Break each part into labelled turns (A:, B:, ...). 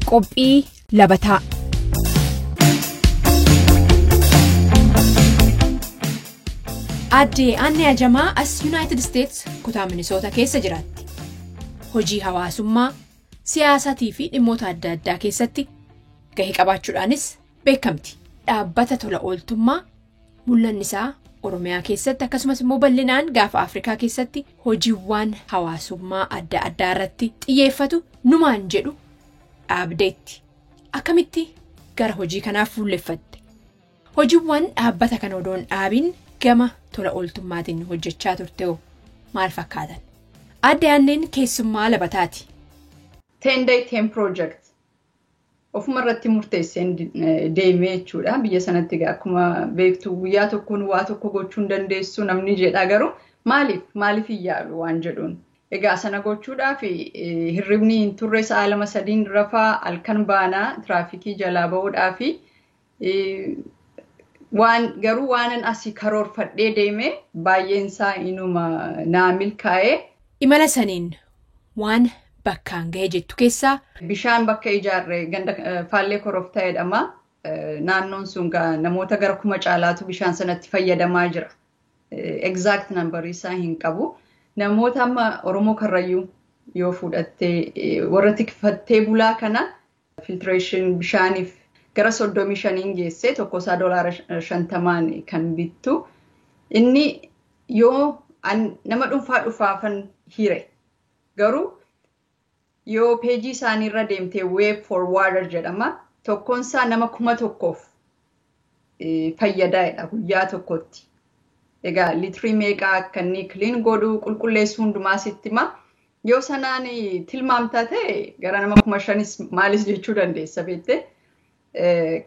A: Qophii labataa. Aaddee Aanne Ajamaa as Yuunaayitid Isteets kutaa Minisoota keessa jiraatti. Hojii hawaasummaa, siyaasatii fi dhimmoota adda addaa keessatti gahee qabaachuudhaanis beekamti. Dhaabbata tola ooltummaa mul'anni isaa Oromiyaa keessatti, akkasumas immoo bal'inaan gaafa Afrikaa keessatti hojiiwwan hawaasummaa adda addaa irratti xiyyeeffatu numaan jedhu dhaabdeetti. Akkamitti gara hojii kanaaf fuulleffatte? Hojiiwwan dhaabbata kana odoon dhaabiin gama tola ooltummaatiin hojjechaa turte hoo maal fakkaatan? Aadde Aanneen keessummaa labataati.
B: 10 day 10 project ofuma irratti murteesseen deemee jechuudha. Biyya sanatti egaa akkuma beektu guyyaa tokkoon waa tokko gochuu hin dandeessu namni jedha, garuu maaliif hin yaalu waan jedhuun. Egaa sana gochuudhaaf hirribni hin turre. Sa'a 2, 3n rafaa, halkan baanaa tiraafikii jalaa bahuudhaaf. Waan garuu waanan asii karoorfadhee deeme baay'een isaa inuma naa milkaa'ee.
A: Imala saniin waan bakkaan ga'e jettu keessaa?
B: Bishaan bakka ijaarre ganda Faallee Koroftaa jedhama. Naannoon sun namoota gara 1000 caalaatu bishaan sanatti fayyadamaa jira. Exact number isaa hin qabu. Namoota amma Oromoo Karrayyuu yoo fudhattee, warra tikfattee bulaa kana filtration bishaaniif gara 35n geessee, tokkosaa $50n kan bittu. Inni yoo nama dhuunfaa dhufaafan hire, garuu yoo peejii isaaniirra deemtee, Web for Water jedhama. Tokkoonsaa nama 1000f fayyadaadha guyyaa tokkotti. Egaa liitirii meeqaa akka inni clean godhu, qulqulleessuu hundumaa sitti hima. Yoo sanaan tilmaamtaa ta'e gara nama 5000s maalis jechuu dandeessa beektee,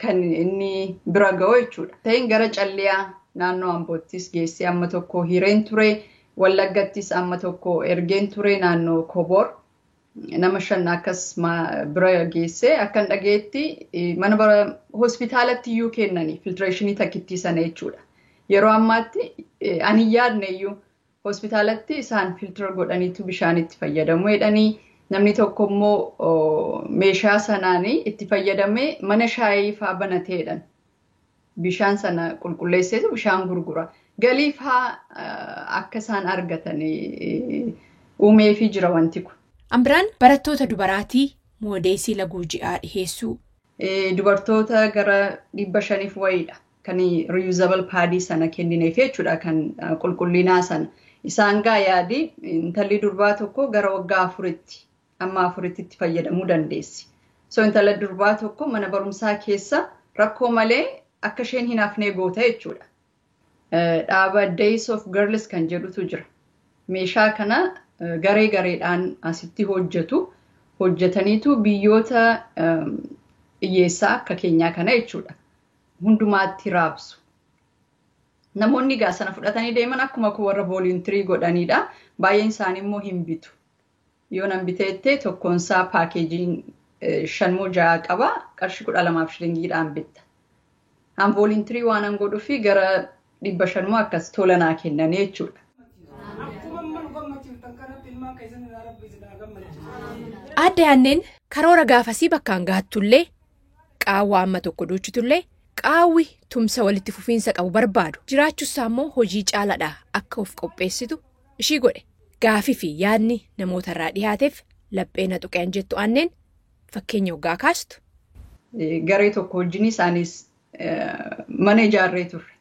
B: kan inni bira ga'u jechuudha. Ta'in gara Calliyaa naannoo Amboottis geessee amma tokko hireen ture. Wallaggattis amma tokko ergeen ture, naannoo Koboor. Nama shan akkas bira geessee, akkan dhageetti mana hospitaalatti iyyuu kennanii filtration takkittii sana jechuudha. Yeroo ammaatti ani hin yaadne iyyuu hospitaalatti isaan filter godhaniitu bishaan itti fayyadamu jedhanii. Namni tokko immoo meeshaa sanaan itti fayyadamee mana shaayii faa banateedhan. Bishaan sana qulqulleesseetu bishaan gurgura. Galii faa akka isaan argatan uumeefii jira wanti kun.
A: Ambiraan barattoota dubaraatii moodeesii laguu ji'aa dhiheessuu.
B: Dubartoota gara 500f wayiidha kan reusable padii sana kennineef jechuudha, kan qulqullinaa sana. Isaan gaa yaadi, intalli durbaa tokko gara waggaa 4tti amma 4tti itti fayyadamuu dandeessi. So intala durbaa tokko mana barumsaa keessa rakkoo malee akka isheen hin hafnee goota jechuudha. Dhaaba Days of Girls kan jedhutu jira. Meeshaa kana garee gareedhaan asitti hojjetu. Hojjetaniitu biyyoota hiyyeessaa akka keenyaa kana jechuudha. Hundumaatti raabsu. Namoonni egaa sana fudhatanii deeman akkuma kun warra volunteer godhanidha. Baay'een isaanii immoo hin bitu. Yoo nan biteette tokkoonsaa packageiin shanmoo ja'a qaba. Qarshii 12f shilingiidhaan bitta. An volunteer waan an godhuu fi gara 500moo akkas tola naa kennanii jechuudha.
A: Aadde Aanneen karoora gaafasii bakkaan gahattullee, qaawwa amma tokko duuchitullee, qaawwi tumsa walitti fufiinsa qabu barbaadu jiraachuusaa immoo hojii caalaadha akka of qopheessitu ishii godhe. Gaafii fi yaadni namoota irraa dhiyaateef laphee na tuqeen jettu Aanneen fakkeenya hoggaa kaastu.
B: Garee tokko wajjin isaanis mana ijaarree turre.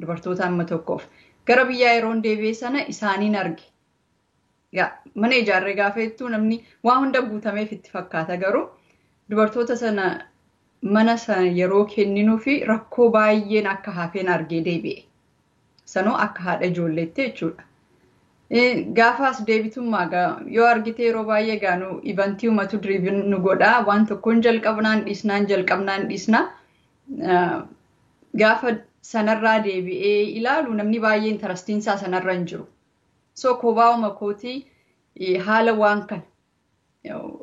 B: Dubartoota amma tokkoof. Gara biyyaa yeroon deebi'e sana isaaniin arge. Mana ijaarree gaafa jettu namni waa hunda guutameef itti fakkaata, garuu dubartoota sana mana sana yeroo kenninuu fi rakkoo baay'een akka hafeen argee deebi'e. Sanoo akka haadha ijoolleetti jechuudha. Gaafa as deebitummaa yoo argite, yeroo baay'ee gaanu event uumatu driven nu godhaa, waan tokkoon jalqabnaan dhiisnaan, jalqabnaan dhiisnaa. Gaafa sanarraa deebi'ee ilaalu namni baay'ee interestiinsaa sanarra hin jiru. So kobaa'uma kootii haala waan kana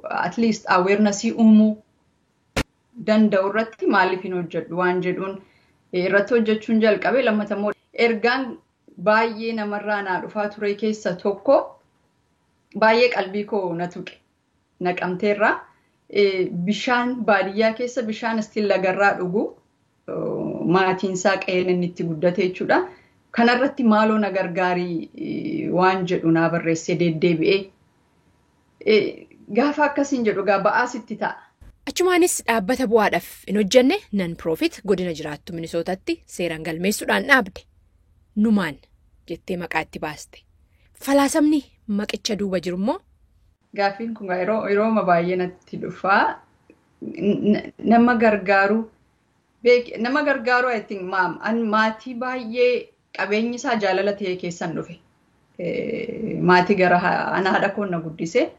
B: at least awarenessii uumuu danda'u irratti maaliif hin hojjedhu waan jedhuun irratti hojjechuun jalqabe. Lammatammoo ergaan baay'ee namarraa naa dhufaa ture keessa tokko baay'ee qalbii koo na tuqe Naqamteerraa. Bishaan baadiyyaa keessa bishaan istiin lagarraa dhugu maatiin isaa qe'een inni itti guddate jechuudha. Kanarratti maaloo na gargaarii waan jedhu naa barreessee deddeebi'ee. Gaafa akkasiin jedhu gaa ba'aas itti ta'a.
A: Achumaanis dhaabbata bu'aadhaaf hin hojjenne non profit godina jiraattu Minisootatti seeraan galmeessuudhaan dhaabde. Numaan jettee maqaa itti baaste. Falaasamni maqicha duuba jiru immoo.
B: Gaaffiin kun yeroo baay'ee natti dhufaa. Nama gargaaru nama gargaaru I think maatii baay'ee qabeenyi isaa jaalala ta'e keessan dhufe. Maatii gara ana haadha koon na guddise.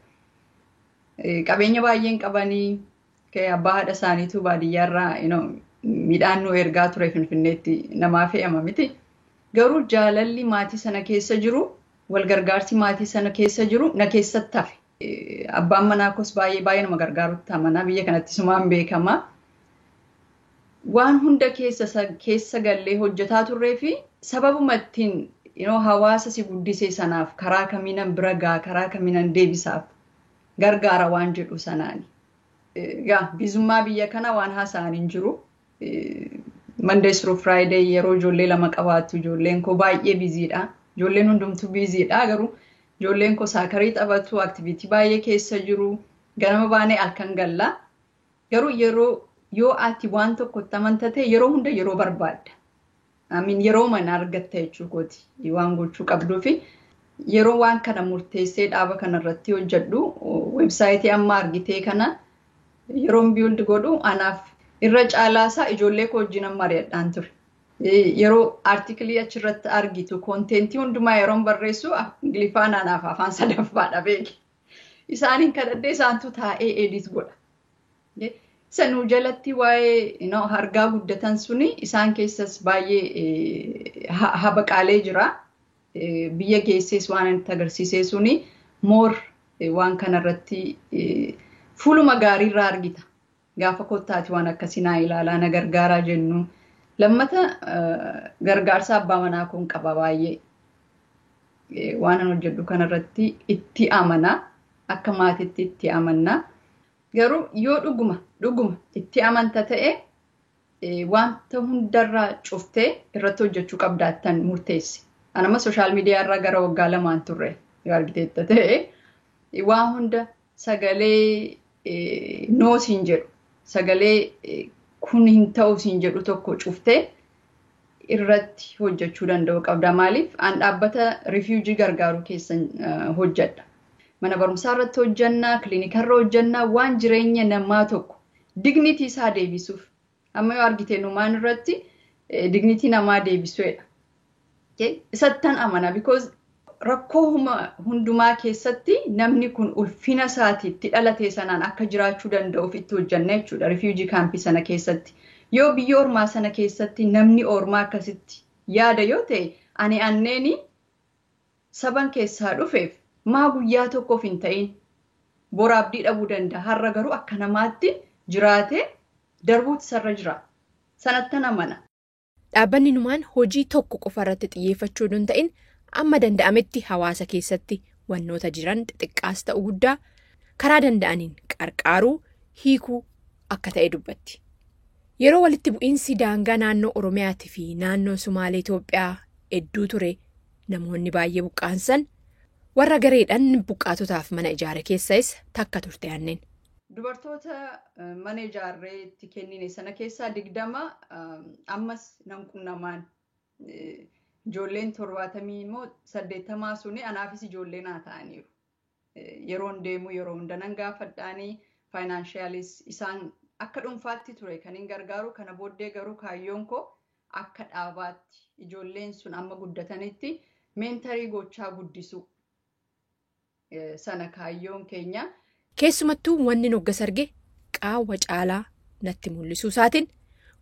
B: Qabeenya baay'een qabanii abbaa haadha isaaniitu baadiyyaarraa midhaan nu ergaa ture Finfinneetti namaa fe'ama miti. Garuu jaalalli maatii sana keessa jiru, wal gargaarsi maatii sana keessa jiru na keessatti hafe. Abbaan manaa koos baay'ee baay'ee nama gargaarutti amanaa biyya kanatti sumaan beekama. Waan hunda keessa gallee hojjetaa turree fi sababuma ittiin hawaasa si guddise sanaaf karaa kamiinan bira ga'a, karaa kamiinan deebisaaf gargaara waan jedhu sanaani. Egaa bizummaa biyya kana waan haasa'an hin jiru. Monday through Friday yeroo ijoollee lama qabaattu ijoolleen koo baay'ee busy dha. Ijoolleen hundumtuu busy dha garuu ijoolleen koo soccer taphatu, activity baay'ee keessa jiru. Ganama baanee halkan galla. Garuu yeroo yoo ati waan tokkotti amantate yeroo hunda yeroo barbaadda. Amiin yeroo mana argatta jechuu kooti waan gochuu qabduu fi yeroo waan kana murteessee dhaaba kanarratti hojjedhu website amma argitee kana yeroon build godhu anaaf irra caalaasaa ijoollee koo wajjin mari'adhaan ture. Yeroo article achirratti argitu content hundumaa yeroon barreessu Ingiliffaan anaaf afaan sadaffaadha beeki. Isaaniin kadhadhee isaantu taa'ee edit godha. Sanuu jalatti waa'ee hargaa guddatan suni isaan keessas baay'ee habaqaalee jira. Biyya geessees waan itti agarsiisee suni more waan kanarratti fuuluma gaariirraa argita. Gaafa kottaati waan akkasii naa ilaalaa na gargaaraa jennu. Lammata gargaarsa abbaa manaa kun qaba baay'ee. Waan an hojjedhu kanarratti itti amanaa. Akka maatiitti itti amannaa. Garuu yoo dhuguma dhuguma itti amanta ta'e wanta hundarraa cuftee irratti hojjechuu qabdaattan murteessi. Anama social media irraa gara waggaa 2n turre yoo argiteetta ta'e waan hunda sagalee no siin jedhu sagalee kun hin ta'u siin jedhu tokko cuftee irratti hojjechuu danda'u qabda. Maaliif an dhaabbata refugee gargaaru keessan hojjedha. Mana barumsaa irratti hojjannaa, kiliinikarra hojjannaa waan jireenya namaa tokko dignity isaa deebisuuf. Amma yoo argite numaan irratti dignity namaa deebisuudha. Isattan amana because rakkoo hundumaa keessatti namni kun ulfina isaatiitti dhalate sanaan akka jiraachuu danda'uuf itti hojjanna jechuudha refugee camp sana keessatti. Yoo biyya ormaa sana keessatti namni ormaa akkasitti yaada yoo ta'e ani anneeni saban keessaa dhufeef maa guyyaa tokkoof hin ta'in bora abdii dhabuu danda'a. Har'a garuu akka namaatti jiraatee darbuutu sarra jira. Sanattan amana.
A: Dhaabbanni numaan hojii tokko qofa irratti xiyyeeffachuu hin ta'in amma danda'ametti hawaasa keessatti wannoota jiran xixiqqaas ta'u guddaa karaa danda'aniin qarqaaruu hiikuu akka ta'e dubbatti. Yeroo walitti bu'iinsi daangaa naannoo Oromiyaatii fi naannoo Sumaalee Itoophiyaa hedduu ture namoonni baay'ee buqqaansan warra gareedhaan buqqaatotaaf mana ijaare keessas takka turte aanneen.
B: Dubartoota mana ijaarree itti kennine sana keessaa 20 ammas nan qunnamaan ijoolleen 70 immoo 80 suni anaafis ijoollee naa ta'aniiru. Yeroon deemu yeroo hunda nan gaafadhaanii financial is isaan akka dhuunfaatti ture kan hin gargaaru kana booddee garuu kaayyoon koo akka dhaabaatti ijoolleen sun amma guddatanitti mentor gochaa guddisu sana kaayyoon keenya.
A: Keessumattuu wanni noggas arge qaawwa caalaa natti mul'isuu isaatiin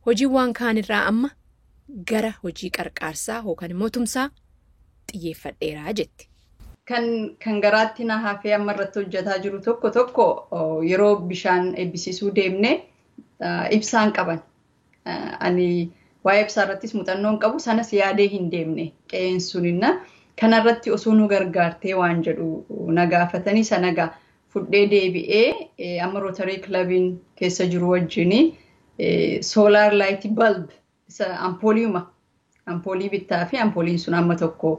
A: hojiiwwan kaanirraa amma gara hojii qarqaarsaa yookaan immoo tumsaa xiyyeeffadheeraa jetti.
B: Kan garaatti na hafee amma irratti hojjetaa jiru tokko tokko yeroo bishaan eebbisiisuu deemne ibsaan qaban. Ani waa'ee ibsaa irrattis muuxannoon qabu sanas yaadee hin deemne qe'een suninna. Kanarratti osoo nu gargaartee waan jedhu na gaafatanii sana gaa Fudhee deebi'ee amma Rotary Clubiin keessa jiru wajjin solar light bulb isa ampooliuma ampoolii bittaa fi ampooliin sun amma tokko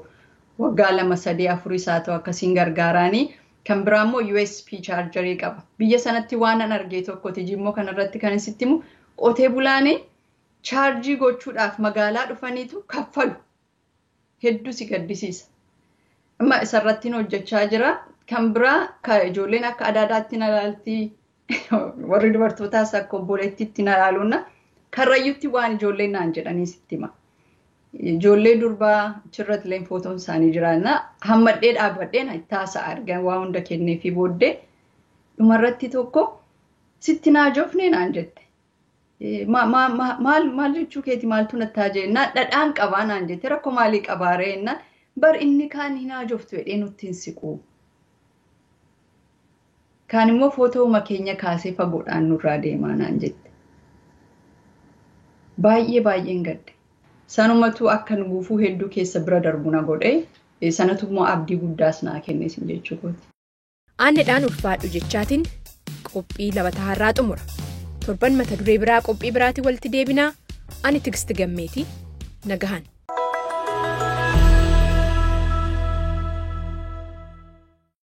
B: waggaa 2, 3, 4 isaa ta'u akkasiin gargaaraanii. Kan biraa immoo USB chargerii qaba. Biyya sanatti waan an argee tokkooti jimmoo kanarratti kan isitti himu, qotee bulaan chaarjii gochuudhaaf magaalaa dhufaniitu kaffalu. Hedduu si gaddisiisa. Amma isarrattiin hojjechaa jira. Kan biraa ijoolleen akka adaadaatti na ilaalti. Warri dubartootaas akka obboleettiitti na ilaaluuna. Karrayyuutti waan ijoolleen naan jedhanii sitti hima. Ijoollee durbaa achirratti illee footoon isaanii jiraanna. Hammadhee dhaabbadheen itti haasa'a argan waa hunda kenneefii booddee dhumarratti tokko sitti naa joofnee naan jette. Maal maal jechuu keeti, maaltu natti haa jennaan, dhadhaan qabaa naan jette. Rakkoo maalii qabaaree jennaan, bar inni kaan hin haajoftu jedhee nutti hin siqu. Kaan immoo footooma keenya kaasee fagoodhaan nurraa deemaa naan jette. Baay'ee baay'een gadde. Sanumatu akka nu gufuu hedduu keessa bira darbu na godhe. Sanatu immoo abdii guddaas naa kenne isin jechuu kooti.
A: Aanneedhaan ulfaadhu jechaatiin qophii Labataa har'aa xumura. Torban mata duree biraa qophii biraatiin walitti deebinaa. Ani Tigisti Gammeetii, nagahan.